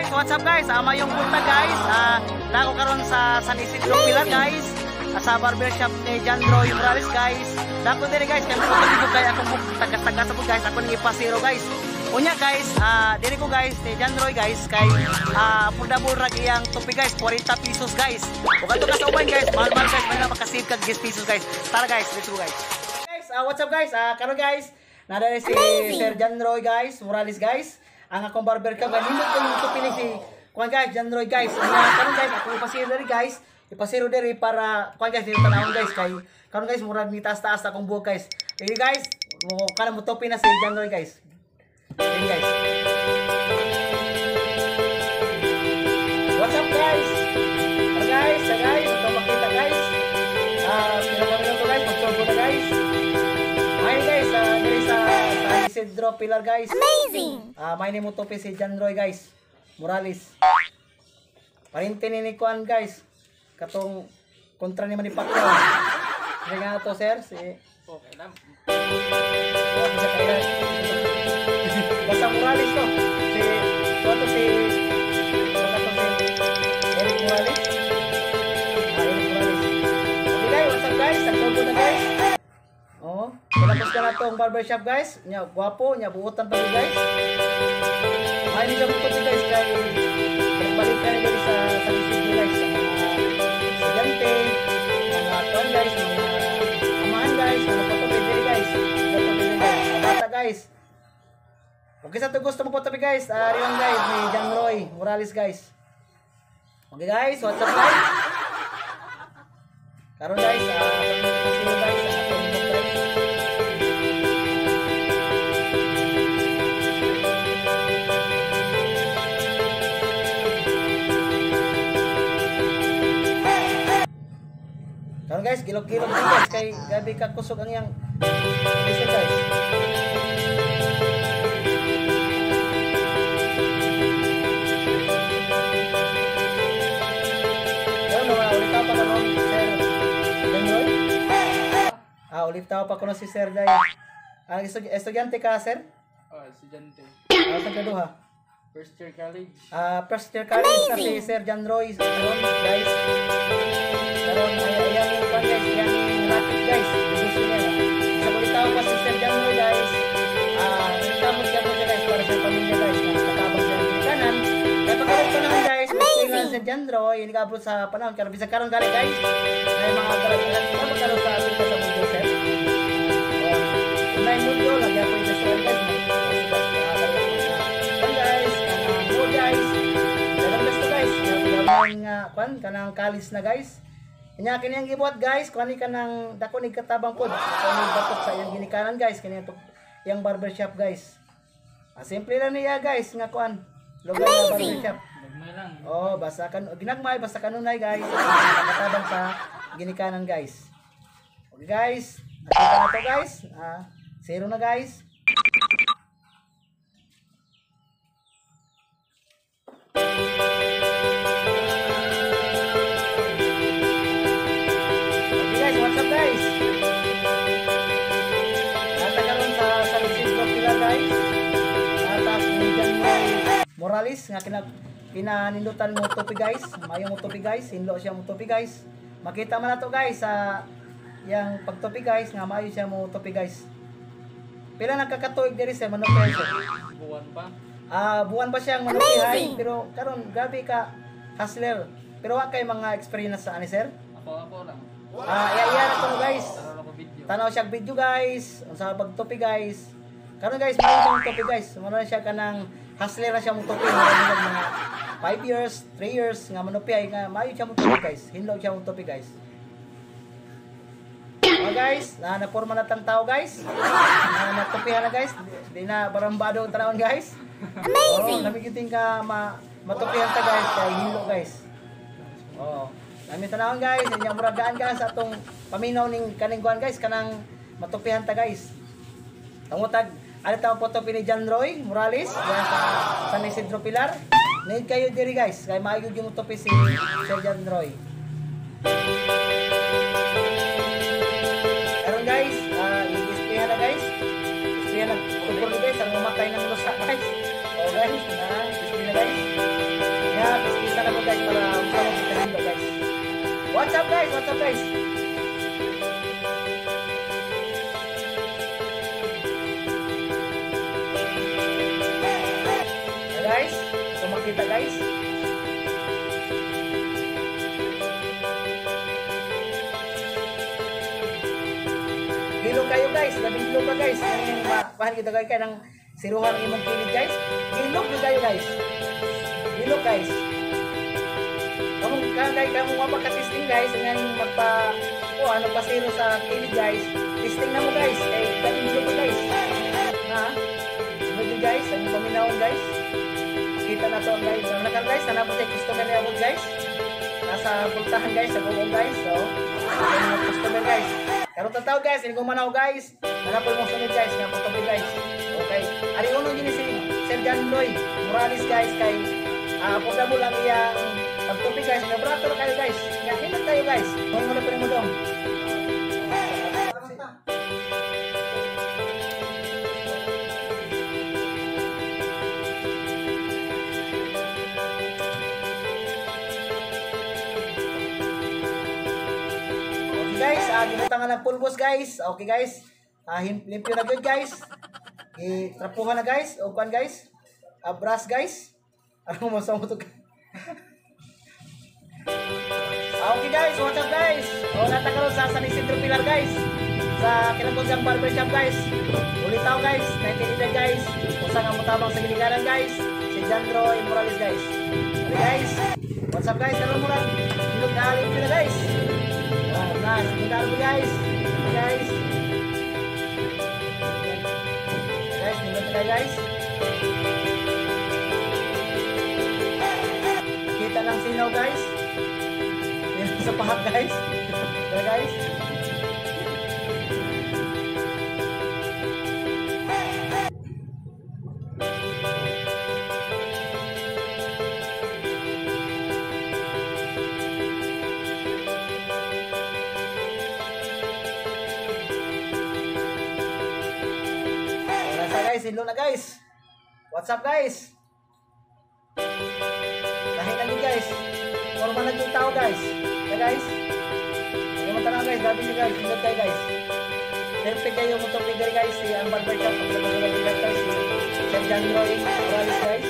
Guys, what's up guys? Mayong buntag guys. Nako karon sa San Isidro Pilar guys. Sa barber shop ni John Roy Morales guys. Nako diri guys, kay mo kay akong tagas-tagas po guys. Ako ning ipasiro guys. Unya guys, diri ko guys ni John Roy guys kay affordable ra iyang tupi guys, 40 pesos guys. Ug adto ka sa uban guys, mahal-mahal guys, may makasave kag 10 pesos guys. Tara guys, let's go guys. Guys, what's up guys? Karon guys, naa si Sir John Roy guys, Morales guys. Ang akong barber ka ganindot ko yung tupi ni si kuan guys, John Roy guys. Karon guys, ako ipasiro diri guys. Ipasiro diri para kuan guys, dito tanawon guys kay karon guys murag ni taas-taas akong buhok guys. Dili guys, mo kana mo tupi na si John Roy guys. Dili guys. What's up guys? Hello guys, sa guys, ito makita guys. Pila kami to guys, magturbo na guys. Hi guys, diri sa San Isidro Pilar guys. Amazing! May name mo si John Roy guys. Morales. Parente ni Kuan guys. Katong kontra ni Manny Pacquiao. Sige nga to sir, si Okay lang. Basta Morales to. Si kuan to si baka to si Eric Morales. Eric Morales. Okay guys, what's up guys? Nagturbo na guys. Oh, tapos ka na tong barbershop guys. Nya gwapo, nya buotan pa guys. May ni mo to guys kay balik ka diri sa San Isidro guys, sa mga estudyante, mga tuan guys, mga amahan guys, mga patuloy diri guys. Patuloy diri guys, mga bata guys. Okay sa to gusto mo patuloy guys, ari lang guys ni John Roy Morales guys. Okay guys, what's up guys? Karon guys, sino guys ang atong book guys. Karon guys, gilok-gilok din guys kay gabi ka kusog ang iyang piso guys. Karon mga ulit pa karon Sir John Roy. Ulit pa kuno si Sir Day. Estudyante ka sir? Oh, estudyante. Sa kaduha? First year college. First year college na si Sir John Roy karon guys. Karon ay ayan yung kuan guys, yan yung racket guys. Gusto niya. Sa kulitaw pa si Sir John Roy guys. Nagkamot siya guys para sa pamilya guys. Nakatabang siya ng kanan. Kaya pagkaroon ko naman guys, gusto Sir John Roy, inigabot sa panahon karon bisag karon gali guys. May mga garag-garag magkaroon sa atin sa mundo sir. Unay mundo lagi ako yung restaurant guys. Guys, kanang mo guys. Dagang besto guys. Nga kuan kanang kalis na guys. Nya kini ang gibuhat guys, kuan ni kanang dako ni katabang pod. Dako ni batok sa iyang ginikanan guys, kini iyang barbershop guys. Simple lang niya guys nga kuan. Lugar nga barbershop. Gagmay lang. Oh, basta kan ginagmay basta kanunay guys. Katabang sa ginikanan guys. Okay guys, nakita na to guys. Zero na guys. Okay guys, what's up guys? Nata karon sa San Isidro Pilar guys. Nata ni John Roy Morales nga kinanindutan mo tupi guys. Mayo mo tupi guys, hinlo siya mo tupi guys. Makita man nato guys sa yang pagtupi guys nga maayo siya mo tupi guys. Pila nagkakatuig diri sir manupi sir? Buwan pa. Buwan pa siyang manupi hay, pero karon grabe ka hustler. Pero wa kay mga experience sa ani sir? Ako lang. Iya na to guys. Tanaw Tanaw siya video guys, unsa pagtupi guys. Karon guys, maayo siyang tupi guys. Muna siya kanang hustler na siya mo tupi mga 5 years, 3 years nga manupi ay nga maayo siya mo tupi guys. Hinlo siya mo tupi guys. Oh guys, na naporma na tang tao guys. Na natupihan na guys. Di na barambado ang tanawon guys. Amazing! Oh, namigiting ka matupihan ta guys kay hinlo guys. Oh, nami tanawon guys, inya muragaan ka sa atong paminaw ning kaning kuan guys kanang matupihan ta guys. Tangutag ano tawag po to ni John Roy Morales diya sa San Isidro Pilar. Need kayo diri guys, kay maayo gyud mo tupi si Sir John Roy. Karon guys, i-display na guys. Display na tungkol guys, ang mamatay ng lusa guys. Oh guys, na display na guys. What's up guys? What's up guys? Guys, kung makita guys. Gilok kayo guys, labing gilok ka guys. Pahan kita kayo kay ng siruhan ang imong kilid guys. Gilok yun kayo guys. Gilok guys. Kamong kagay kamong mapaka-testing guys, ang magpa o ano pa siro sa kilid guys. Testing na mo guys, kay labing gilok guys. Ha? Sunod guys, ang paminawon guys. Kita na to guys. Ang nakar guys, hanap sa customer niya guys. Nasa pultahan guys, sa buong guys. So, mga customer guys. Karon tataw guys, ini gumanaw guys. Hanap po yung sunod guys, nga pagtabi guys. Okay. Ari uno gini si Sir John Roy Morales guys kay affordable lang iyang pagtupi guys. Nga barato kayo guys. Nga hindot tayo guys. Kung wala pa rin mo dong. Guys, gibutangan ng pulbos guys. Okay guys. Limpyo na good guys. Gitrapuhan na guys. O kuan guys. Brush guys. Ano mo sa mo to? Okay guys, what's up guys? O nata karon sa San Isidro Pilar guys. Sa Kinabunsang Barbershop guys. Ulitaw guys, 1911 guys. Usa nga motabang sa giligaran guys. Si John Roy Morales guys. Okay guys. What's up guys? Karon mo lang. Limpyo na guys. Nice. Guys. Guys. Guys, nindot na guys. Kita ng sinaw guys. Yan sa pahak guys. Okay guys. Guys, hello na guys. What's up guys? Dahil na yun guys. Forma na yung tao guys. Okay guys. Hindi mo tanong guys. Gabi nyo guys. Hindot kayo guys. Perfect kayo mo topic guys. Si ang barber shop. Pagkakagagagag guys. Si Sir John Roy Morales guys.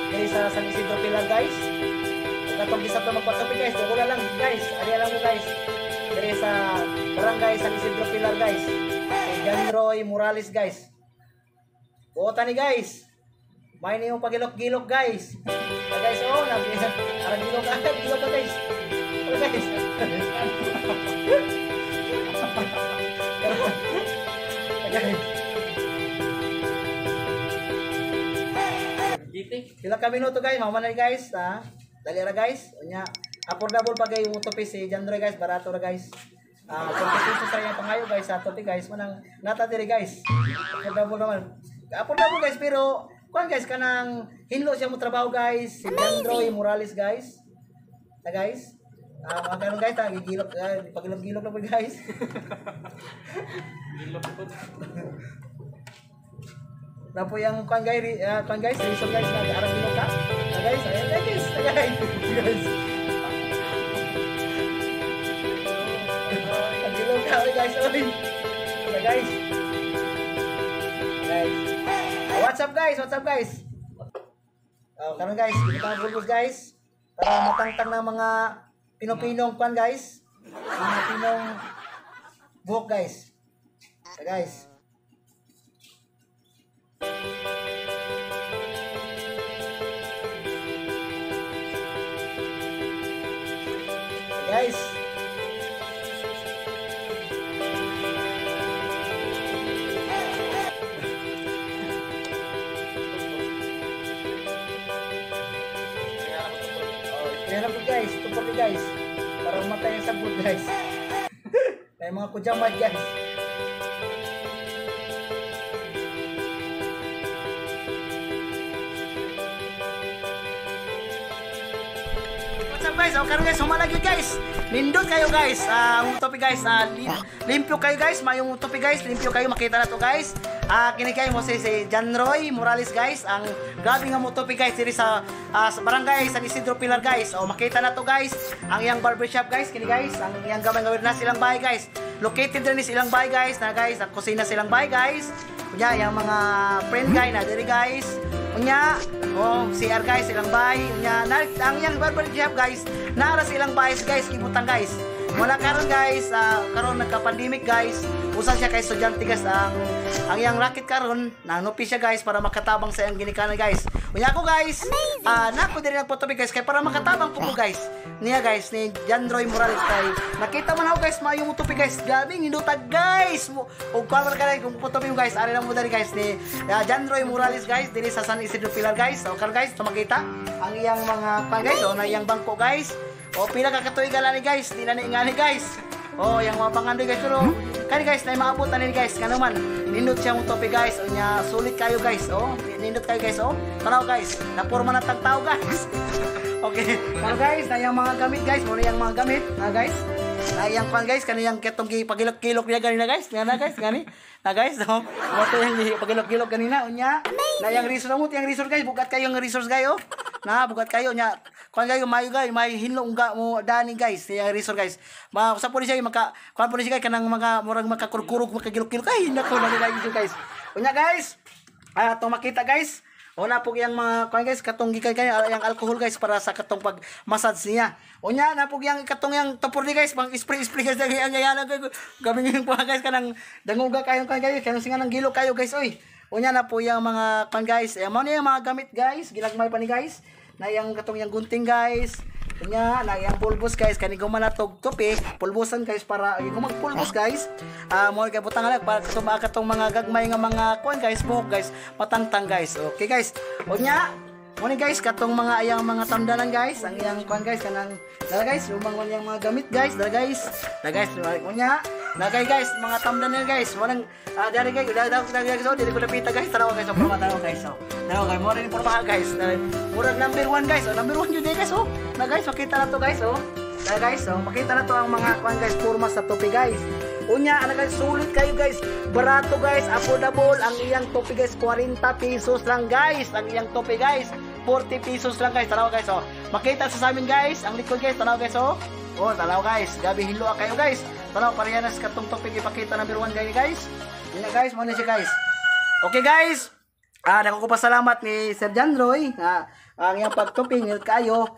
Dahil sa San Isidro Pilar guys. Kung katong isa pa magpatopik guys. Dukula lang guys. Ari lang mo guys. Dahil sa barangay San Isidro Pilar guys. Si John Roy Morales guys. Buotan ni guys. May niyong pagilok-gilok guys. Ah, guys, oh, arang gilok ka, gilok ka guys. Oh, guys. Guys. Pila ka minuto guys, mama na guys, ha. Dali ra guys. Unya, affordable pa kay yung topi si John Roy guys, barato ra guys. 40 pesos ra yung pangayo guys sa topi guys, manang nata diri guys. Affordable naman. Affordable guys, pero kuan guys kanang hinlo siya mo trabaho guys, si John Roy Morales guys. Na guys. Mga ganun guys, ta gigilok, pagilok-gilok na po guys. Gilok po. Na po yung kuan guys, reason guys na arang gilok ka. Na guys, ayan guys, na guys. Guys. Gilok ka guys, oy. Na guys. Guys. What's up guys? What's up guys? Oh, karon guys, kita ang guys para matangtang ng mga pinopinong kwan guys. Mga pinong buhok guys. So, guys. So, guys. Kaya po guys, tupor guys. Para umatay ang sagbot guys. May mga kujamat guys. What's up guys? Okay guys, humalagi guys. Nindot kayo guys. Ang topic guys, limpyo kayo guys. Mayong topic guys, limpyo kayo, makita na to guys. Kini kay mo si Janroy Morales, guys, ang grabe nga motopi, guys, diri sa barangay San Isidro Pilar, guys. O makita na to, guys, ang iyang barbershop, guys, kini, guys, ang iyang gamay nga na silang bahay, guys. Located din ni silang bahay, guys, na guys, ang kusina silang bahay, guys. Unya yang mga friend guy na diri, guys. Unya, oh, CR, guys, silang bahay. Unya, na, ang iyang barbershop, guys, nara silang bahay, guys, ibutang, guys. Wala karon, guys, karon nagka-pandemic, guys. Usa siya kay estudyante, guys, ang iyang racket karon, nanupi siya, guys, para makatabang sa iyang ginikanan, guys. Unya ako, guys, nako diri nagpatubi, guys, kay para makatabang po ko, guys. Niya, guys, ni Janroy Morales kay nakita man ako, guys, maayo mo tupi, guys. Grabe nindutag, guys. Mo og kuan man kay kung putupi mo, guys, ari lang mo diri, guys, ni Janroy Morales, guys, diri sa San Isidro Pilar, guys. So karon, guys, tumakita ang iyang mga kuan, guys, o na iyang bangko, guys. O pila ka katuig ni, guys, di na ni ingani, guys. Oh, yang mga pangandoy, guys, pero kani, guys, na maabot ani, guys, ngano man nindot siya mo topic, guys. Unya sulit kayo, guys. Oh, nindot kayo, guys. Oh, tanaw, guys, napurma na tang tao, guys. Okay, pero guys, na yung mga gamit, guys, mo na yung mga gamit, na guys. Na yung kwan, guys, kaniyang ketong pagilok-kilok niya ganina, guys. Nga na, guys, gani. Na, guys, no. Mo to yung pagilok-kilok ganina unya. Na yung resource mo, yung resource, guys, bugat kayo ng resource, guys, oh. Na bugat kayo nya. Kuan kayo mayo, guys, may hinlong ga mo dani, guys, yung resource, guys. Ma sa po ni siya maka kuan po ni siya kanang mga murag makakurkurog, makagilok-kilok ay nako na nila, guys. Unya, guys, ah, makita, guys. Una po yang mga kuan, guys, katong gikan kay yang alcohol, guys, para sa katong pag massage niya. Unya na po yang katong yang tupor ni, guys, pang spray spray, guys, ang yan gabi yung kuan, guys, kanang danguga kayo kuan, guys, kanang singa ng gilo kayo, guys, oy. Unya na po yang mga kuan, guys, eh, mao ni yung mga gamit, guys, gilagmay pa ni, guys. Na yang katong yang gunting, guys. Unya na yang pulbos, guys, kani guman na tog tupi, pulbosan, guys, para yung magpulbos, guys. Ah, mo kay butang lang para katong katong mga gagmay nga mga kuan, guys, buhok, guys, matangtang, guys. Okay, guys. Unya, mo ni, guys, katong mga ayang mga tamdanan, guys, ang iyang kuan, guys, kanang dala, guys, lumang man yang mga gamit, guys, dala, guys. Dala, guys, unya, nagay, guys, mga tamdanan, guys. Walang dali, guys, dali dali dali, guys, oh, dili ko napita, guys. Tanaw, guys, oh, porma tanaw, guys, oh. Tanaw, guys, mo rin porma, guys. Murag number 1, guys, oh, number 1 yun eh, guys, oh. Na, guys, makita na to, guys, oh. Na, guys, oh, makita na to ang mga kuan, guys, porma sa topi, guys. Unya, ano, guys, sulit kayo, guys. Barato, guys, affordable ang iyang topi, guys, 40 pesos lang, guys. Ang iyang topi, guys, 40 pesos lang, guys. Tanaw, guys, oh. Makita sa amin, guys, ang likod, guys, tanaw, guys, oh. Oh, tanaw, guys. Gabi hinlo kayo, guys. Tanaw pareha katong topic ipakita number 1 guys, guys. Yun na, guys, mo na siya, guys. Okay, guys. Dako ko pasalamat ni Sir Janroy ang iyang pagtupi nil kayo.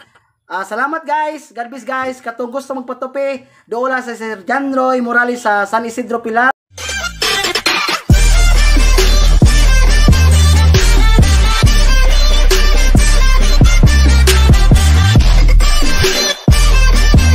Salamat, guys. God bless, guys. Katong gusto magpatupi, doon lang sa Sir Janroy Morales sa San Isidro Pilar.